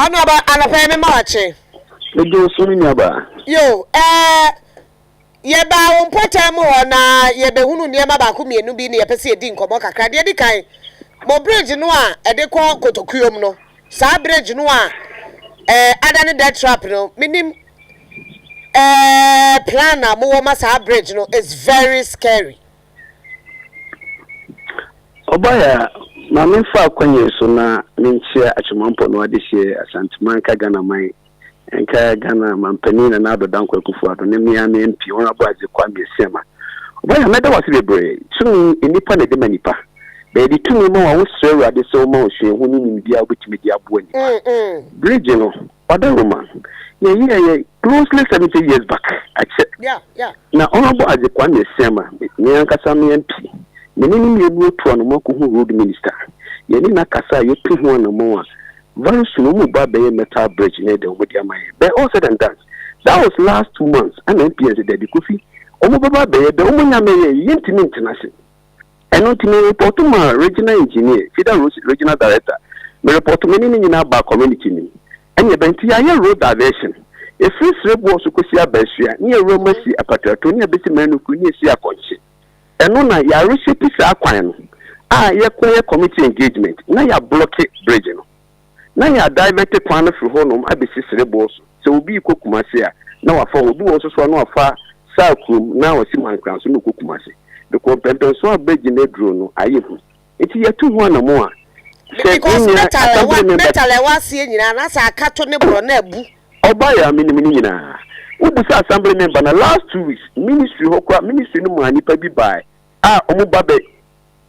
Honorable, anɔpa yi mema wakye. Megye wo so, me nuabaa. Yo, ɛɛ yɛbaa wo mpɔtam mu hɔ na yɛbɛhunu nneɛma baako mmienu bi na yɛpɛ sɛ yɛdi nkɔmmɔ kakra. Deɛ di kan, mo bridge no a ɛde kɔ Kotokuom no, saa bridge no a adane death trap no, menim plan a mowɔ ma saa bridge no is very scary. Ɔbaa, ma memfa akwanyi so na menkyia Atwemampɔ no adehyeɛ Asanteman, nka Ghana man, nka Ghana mampanin Nana Addo Dankwa Akufo-Addo ne mmea me MP Honorable Isaac Kwame Asiama. Ɔbaa, mɛda wase bebree. Tumi nnipa na ɛde ma nipa bɛyɛde tumi ma wa wosrɛ Awurade sɛ woma osuahu ne nimdeɛ a wobɛtumi de aboa nipa. Bridge no, ɔda Roma, yɛyɛ yɛ closely 70 years back akyɛ. Na Honorable Isaac Kwame Asiama, me ankasa me MP, me ne ne mmienu otu anamɔ akɔhu road minister, yɛne na kasa a yɛtu ho anamɔ a very soon wɔn ba bɛyɛ metal bridge na ɛde wɔn de ama yɛ. But all said and done, that was last 2 months ɛna MPN sɛ dɛbi, Kofi, wɔn bɛba bɛyɛ bɛ wɔn nyame yɛ, yɛntumi ntena ase. Ɛno nti me report ma regional engineer, feeder road regional director. Me report, me ne ne nyinaa ba community nim ɛne ɛbɛn nti yɛayɛ road diversion efiri Sereboɔ so kɔsi Abɛsua ne yɛwura mu asi Apatato ne yɛbɛsi Manuku ne yɛsi Akɔnkye. Ɛno na yɛareshape saa kwan no a yɛkɔ yɛ community engagement na yɛablock bridge no na yɛadivert kwan no firi hɔnom abɛsi Sereboɔ so. Sɛ obi kɔ Kumase a, na wafa hɔ. Obi wɔ nso so a, na wafa saa kurom na wasi Mankran so na ɔkɔ Kumase, because mpɛmpɛnso a bridge no aduro no ayɛ hu nti yɛtu ho anamo a sɛ because metal ɛwɔ, metal ɛwɔ aseɛ nyinaa na sɛ akato ne borɔ na abu. Ɔba yɛ a menim no nyinaa. Wobusa assembly member na last 2 weeks ministry hɔ kora, ministry no maa nipa bi baa a ɔmo ba bɛ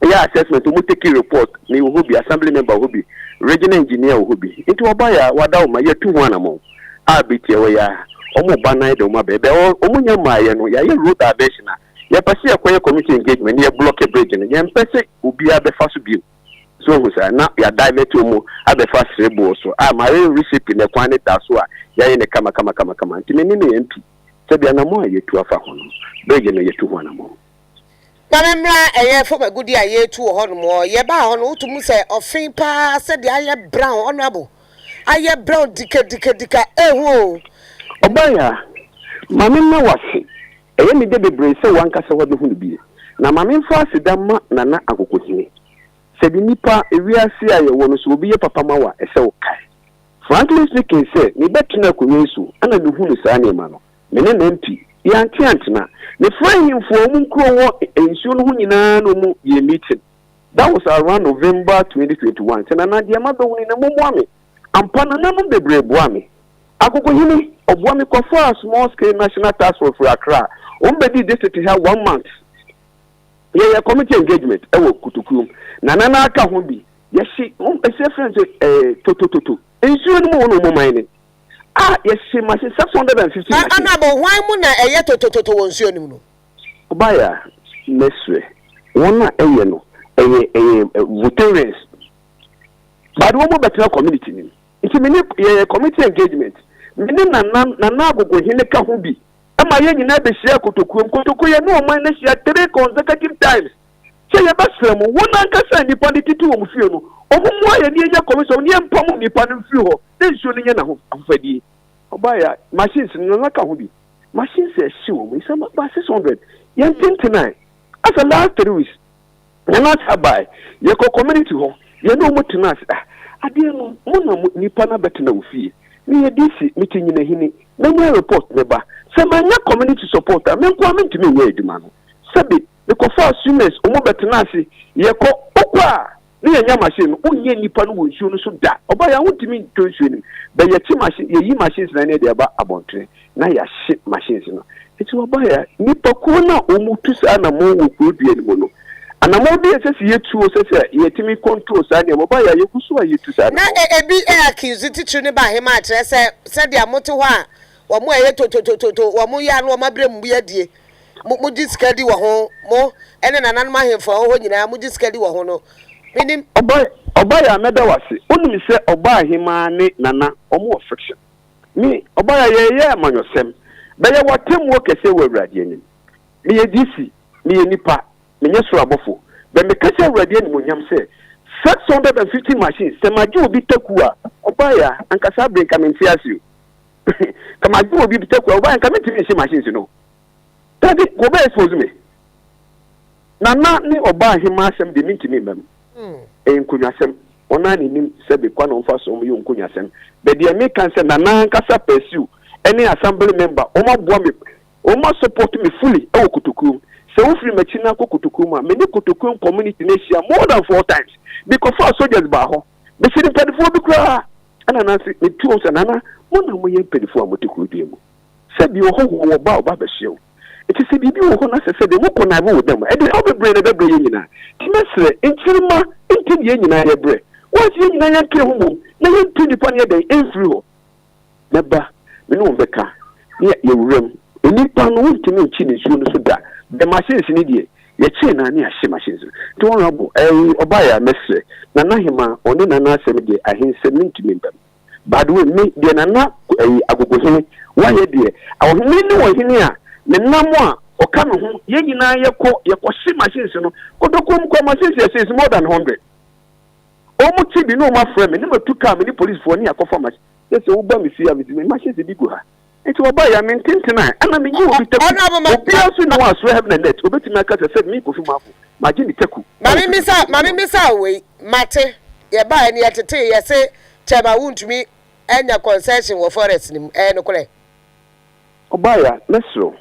ɛyɛ assessment, ɔmo take report. Me wɔ hɔ bi, assembly member wɔ hɔ bi, regional engineer wɔ hɔ bi. Nti ɔba yɛ a wada wo ma yɛtu ho anamɔ a bɛtia wɔ yɛ a ɔmo ba nan de ɔmo abɛ bɛ ɔmo nya mmaayɛ no. Yɛayɛ road diversion a yɛpɛ sɛ yɛkɔyɛ community engagement ne yɛ block bridge no. Yɛmpɛ sɛ obiara bɛfa so bio so ohu saa na yɛadivert ɔmo abɛfa Sereboɔ so a ma yɛ reshape ne kwan ne da so a yɛayɛ ne kama kama kama kama. Nti me ne ne MP sɛbi anamɔ a yɛtu afa ho no, bridge no yɛtu ho anamɔ. Maame, mmra ɛyɛ fam agudi a yɛretu wɔ hɔnom hɔ. Yɛbaa hɔ no, wotum sɛ ɔfen paa sɛdeɛ ayɛ brown, honorable, ayɛ brown dikadikadika, ehu o. Ɔbaa a maame mma wase, ɛyɛ me de bebree sɛ wankasa wabɛhu no bie na maame mfa aseda ma Nana Akokohene. Sɛbi, nipa ewiase a yɛwɔ no so, obi yɛ papa ma wa ɛsɛ wo kae. Frankly speaking, sɛ mebɛtena akonnwa yi so ɛna mehu no saa nneɛma no, me ne na MP yɛante antena mefrɛ ahemfo a ɔmo nkuro wɔ nsuo no ho nyinaa na ɔmo yɛ meeting. That was around November 2021. Sɛ Nana deɛ ma bɛhu ni na mommoa me ampa. Nananom bebree boa me. Akokohene ɔboa me kɔfa small scale national task force for Accra. Wɔn bɛdi district ha one month, yɛyɛ community engagement ɛwɔ Kotokuom na nana aka ho bi. Yɛhye ɛsɛ fɛn sɛ totototo nsuo no mu wɔn na wɔn man ne a yɛhye machine 650 machine. Honorable, hwan mu na ɛyɛ totototo wɔ nsuo no mu no? Ɔbaayɛ, mɛsrɛ wɔn a ɛyɛ no, ɛyɛ Voltarians baade wɔn mo bɛtena community nim. Nti me ne yɛyɛ community engagement, me ne Nana Agogohene ka ho bi ama yɛn nyinaa bɛhyia Kotokuom. Kotoko yɛ ne ɔman no hyia three consecutive times sɛ yɛbɛsrɛ mo, wɔn ankasa nnipa no tete wɔn fie no, ɔmo mu ayɛ ne yɛnya commission ne yɛmpam nnipa no mfiri hɔ na nsuo no nyɛ n'ahofadie. Ɔbaayɛ, machines no, nana ka ho bi, machines a ɛhye wɔn yi sɛ ba 600 yɛn tenten asa. Last 3 weeks nana asa bae, yɛkɔ community hɔ, yɛne wɔn tena ase. Ah, adeɛ no mo na mo nipa no abɛtena wɔ fie. Meyɛ DC, mete nyinahini, menya report ne ba sɛ manya community support a, me nko a mentumi nyɛ adwuma no. Sɛbi, mekɔfa swimmers, ɔmo bɛtena ase. Yɛkɔ wokɔ a ne yɛnya machine no, wonyɛ nipa no wɔ nsuo no so da. Ɔba yɛ wontumi ntɔ nsuo no mu bɛ yɛkye machine, yɛyi machines na ne yɛde aba abɔntene na yɛahye machines no. Nti ɔba yɛ nipakuo no a ɔmo tu saa anamɔ wɔ kuro dua no mu no, anamɔ bi ɛsɛ sɛ yɛtuo sɛ yɛtumi control saa nneɛma. Ɔba yɛ yɛgu so a yɛtu saa na ebi ɛ accuse titiri ne ba ahema akyerɛ sɛ sɛdeɛ mote hɔ a wɔn a ɛyɛ tototototo wɔn yɛ ano, wɔn abere mu bi adie, mo gye sika di wɔ ho, mo ɛne nananom ahemfo a wɔwɔ hɔ nyinaa mo gye sika di wɔ ho no, menim. Ɔba yɛ a mɛda wase. Wonim sɛ ɔba ahemaa ne nana ɔmo wɔ friction. Me ɔba yɛ yɛyɛ amanyɔsɛm bɛyɛ watemmuo kɛseɛ wɔ Awurade anim. Meyɛ DC, meyɛ nipa, menyɛ soro abɔfo bɛ meka sɛ Awurade animonyam sɛ 650 machines, sɛ magye obi taku a, ɔbaeɛ a, anka saa bere nka mente ase o. Ka magye obi taku a, ɔbaeɛ nka mentumi nhyɛ machines no. Dabi, wɔbɛ expose me. Nana ne ɔbaa ahema asɛm deɛ, mentumi mma mu. Ɛyɛ nkonnwasɛm. Ɔno a n'anim sɛbe kwan na ɔmfa so ɔmo yɛ nkonnwasɛm. But deɛ meka sɛ Nana ankasa pursue ɛne assembly member, wɔn aboa me, wɔn support me fully ɛwɔ Kotokuom. Sɛ wofiri m'akyi na akɔ Kotokuom a, me ne Kotokuom community no ahyia more than four times. Because soldiers baa hɔ, bɛsi mpanimfoɔ bi koraa ɛna nansi metu wɔn sɛ, "Nana, mo na moyɛ mpanimfoɔ a mote kuro dua mu, sɛbi ɔhɔhoɔ wɔ ba a ɔba abɛhyia wo, nti sɛ biribi wɔ hɔ na sɛ sɛdeɛ mokɔ na wɔ dam, ɛde haw bebree na ɛbɛbrɛ yɛn nyinaa. Nti mɛsrɛ nkyirima nti ne yɛn nyinaa yɛbrɛ wɔn sɛ yɛn nyinaa yɛnka ho mmom na yɛntu nnipa no yɛdɛn ɛmfiri hɔ." Mɛba, me ne wɔn bɛka ne yɛwura mu. Nnipa no wontumi nkyi ne nsuo no so da. The machines ni deɛ, yɛkyee na ne yɛahye machines no. Nti wɔn abo ɛyi ɔbaeɛ a, mɛsrɛ Nana Hema, ɔne Nana asɛm deɛ, ahensɛm mentumi mbam. By the way, me deɛ, Nana ɛyi Agogohene wayɛ deɛ, ɔhene ne ɔhene a nenam a ɔka me ho, yɛn nyinaa yɛkɔ yɛkɔhye machines no. Kotokuom kɔ, machines yɛ is more than 100. Wɔn ti bi na wɔn afrɛ me ne ma tu kaa me ne polisifoɔ ne akɔfa machine sɛ sɛ woba me fie a, me me machines bi gu ha. Nti wɔba yɛ me ntenten a ɛna me nye obi taku. Obiara nso ne wɔn asoro heaven and earth obetumi aka sɛ sɛ me Kofi Maako magye ne taku. Maame misa wei, mate yɛbaa ne yɛtete yɛse Chairman Wontumi anya concession wɔ forest no mu, ɛyɛ nokorɛ? Ɔbaayɛ, mɛsrɛ,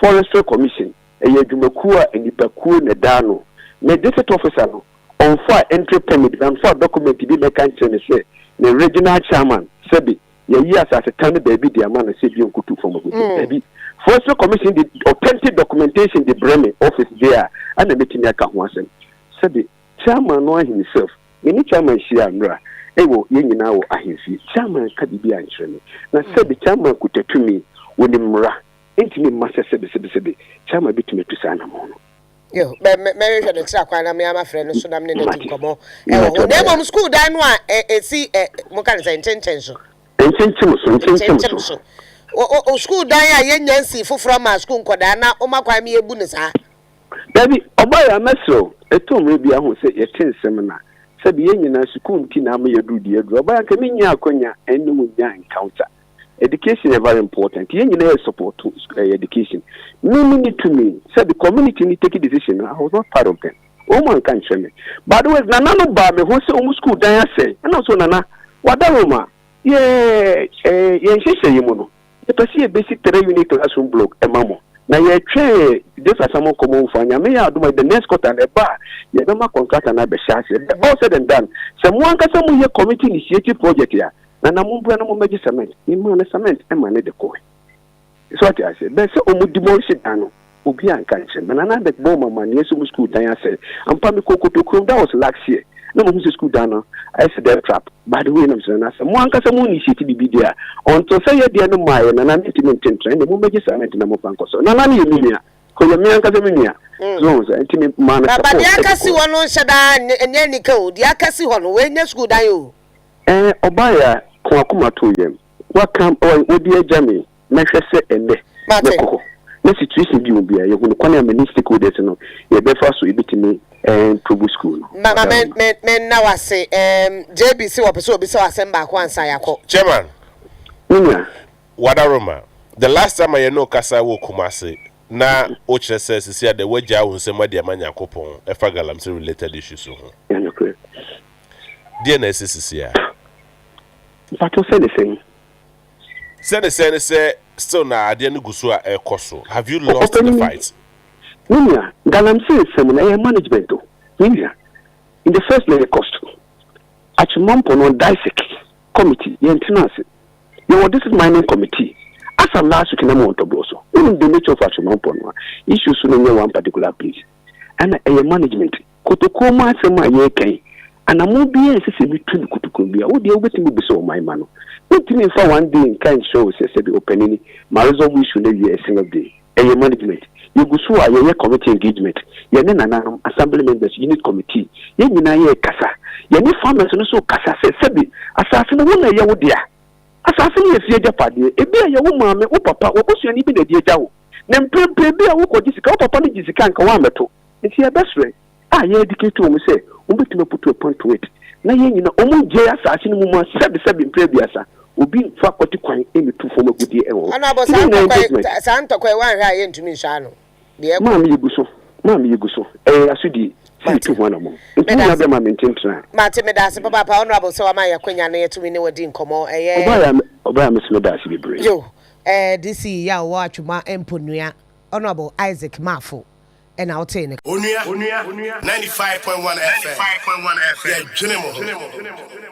Forestry Commission ɛyɛ adwumakuo a nipakuo na ɛda no. Me district officer no ɔnfa entry permit, ɔnfa document bi mɛka nkyerɛ ne sɛ ne regional chairman sɛbi yɛyi asase tan no baabi de ama no sɛ bi nkutu fam agugu. Baabi Forestry Commission de authentic documentation de brɛ me office de a, ɛna mɛtumi aka ho asɛm. Sɛbi chairman no himself, me ne chairman hyia nnora ɛwɔ yɛn nyinaa wɔ ahemfie, chairman ka biribi ankyerɛ me. Na sɛbi chairman kuta tumi wɔ ne mmara, ntumi mma sɛ sɛbi sɛbi sɛbi chairman bɛtumi atu saa anammɔn no. Yo, mɛhwehwɛ no kyerɛ kwan na me ama frɛ no so na me ne no di nkɔmmɔ ɛwɔ ho. Na mmom school dan no a ɛsi moka ne sɛ nkyɛnkyɛn so. Nkyɛnkyɛn so, nkyɛnkyɛn so. O school dan a yɛnya nsi foforɔ ma school nkɔdaa na ɔma kwan mi ebu ne saa. Dabi, ɔbaa yɛ, amɛsrɛw, ɛtɔ mmerɛ bi aho sɛ yɛte nsɛm na sɛbi yɛn nyinaa sukuu nti na ama yɛduru deɛ aduru. Ɔbaa yɛ, nka menya akɔnya ɛne wo nya encounter. Education is very important. Yɛn nyinaa yɛ support education. Me ni tumi sɛ the community ni take decision, I was not part of them. Wɔn mu anka nkyerɛ me. By the way, Nana no baa me ho sɛ wɔn school dan asɛe, ɛna so Nana wadaroma yɛ ɛɛ yɛn nhyehyɛ yi mu no, yɛpɛ sɛ yɛbɛsi three unit classroom block ɛma mo na yɛtwɛn this asam nkɔmɔ nfa. Nyame yɛ adoma, the next quarter na ɛba a, yɛbɛma contractor na abɛhyɛ ase. All said and done, sɛ mo ankasa mo yɛ community initiative project a, na mo mbura na mo mmɛgye cement. Ne maa no cement ɛma ne de kɔɛ so ate ase bɛn sɛ ɔmo demolish dan no, obi anka nkyerɛ me. Nana de bɔ ɔmo amaneɛ sɛ ɔmo school dan asɛe ampa. Mi kɔ Kotokurom, that was last year, na mo hu sɛ school dan no ayɛ sɛ death trap. By the way, nam sɛ Nana sɛ mo ankasa mo initiate bibi deɛ a, ɔnto sɛ yɛ deɛ no maa yɛ. Nana mi ntumi ntentena ɛna mo mmɛgye cement na mo fa nkɔ so. Nana no yɛ mi nua, kɔyɛ mi ankasa mi nua so sɛ nti mi maa no support. Deɛ aka si hɔ no nhyɛ daa nyɛ nika o. Deɛ aka si hɔ no, wɔnyɛ school dan o. Ɛɛ, ɔbaa yɛ ko akoma to yam waka wodi agya mi, mɛhwɛ sɛ ɛnɛ mɛkɔ hɔ na situation bi wɔ bi a yɛhu no kwan a many stakeholders no yɛbɛfa so ebitumi improve school no. Mama me me me nna wase. JB si wɔpɛ sɛ obi sɛ wasɛm baako ansa yakɔ. Chairman. Nua. Wadaroma, the last time a yɛne wo kasa wɔ Kumase na wokyerɛ sɛ sisi a de woagyaa wo nsɛm ade ama Nyankopɔn ɛfa galamsey related issues ho. Ɛnokorɛ. Deɛ na ɛsɛ sisi a? Mpatɔ, sɛ ne sɛn? Sɛ ne sɛn ne sɛ still na adeɛ no gu so a ɛkɔ so. Have you lost the fight? Me nua, galamsey nsɛm no ɛyɛ management o. Me nua, in the first place, cost Atwemampɔ no disic committee yɛntena ase, yɛwɔ district mining committee. Asa last week na mo wɔntɔboɔ so, wonim the nature of Atwemampɔ no a issue so no nyɛ one particular place, ɛna ɛyɛ management. Kotokuo mu asɛm a yɛrekɛn anamo biara ɛsɛ sɛ metu no kotokuo bi a wodeɛ wobɛtumi bisa ɔman ma no, wontumi mfa one day nka nkyerɛ wo sɛ sɛbi ɔpanini ma resolve issue no awie a single day. Ɛyɛ management. Yɛgu so a yɛyɛ committee engagement, yɛne nananom, assembly members, unit committee, yɛn nyinaa yɛ kasa, yɛne farmers no so kasa sɛ sɛbi asase no wo na ɛyɛ wo dea. Asase no yɛ fie agyapadeɛ. Ebi a yɛ wo maame, wo papa, wɔbusuani bi na ɛde agya wo, na mprempren bi a wokɔgye sika, wo papa no gye sika nka woammɛto. Nti yɛbɛsrɛ. a yɛ educate wɔn sɛ wɔn bɛtumi aputu a point to it na yɛn nyina wɔn ngye asase no mu mu a sɛbi sɛbi mpere aduasa obi nfa kɔte kwan ɛmɛtu fam agudeɛ ɛwɔ hɔ. Honourable, Nti saa ne nyinaa ntɔkwa engagement. yi, saa ntɔkwa yi, woanhwɛ a yɛntumi nhyɛ ano deɛ ɛkɔ. Maame, yɛ gu so, maame, yɛ gu so, ɛyɛ asodie sɛ Mate. yɛtu ho anammɔ, nti wo nua bɛma me ntentena. Mate, meda ase papaapa, Honourable, sɛ wama yɛ akwanya na yɛtumi ne wadi nkɔmmɔ. Ɛyɛ Ɔbaayɛ, ɔbaayɛ, me so meda ase bebree. Yo, DC yɛ a ɔwɔ Atwima Mponua, Honourable Isaac Maafo, ɛna wotee ne. Onua 95.1 FM, yɛdwene mo ho.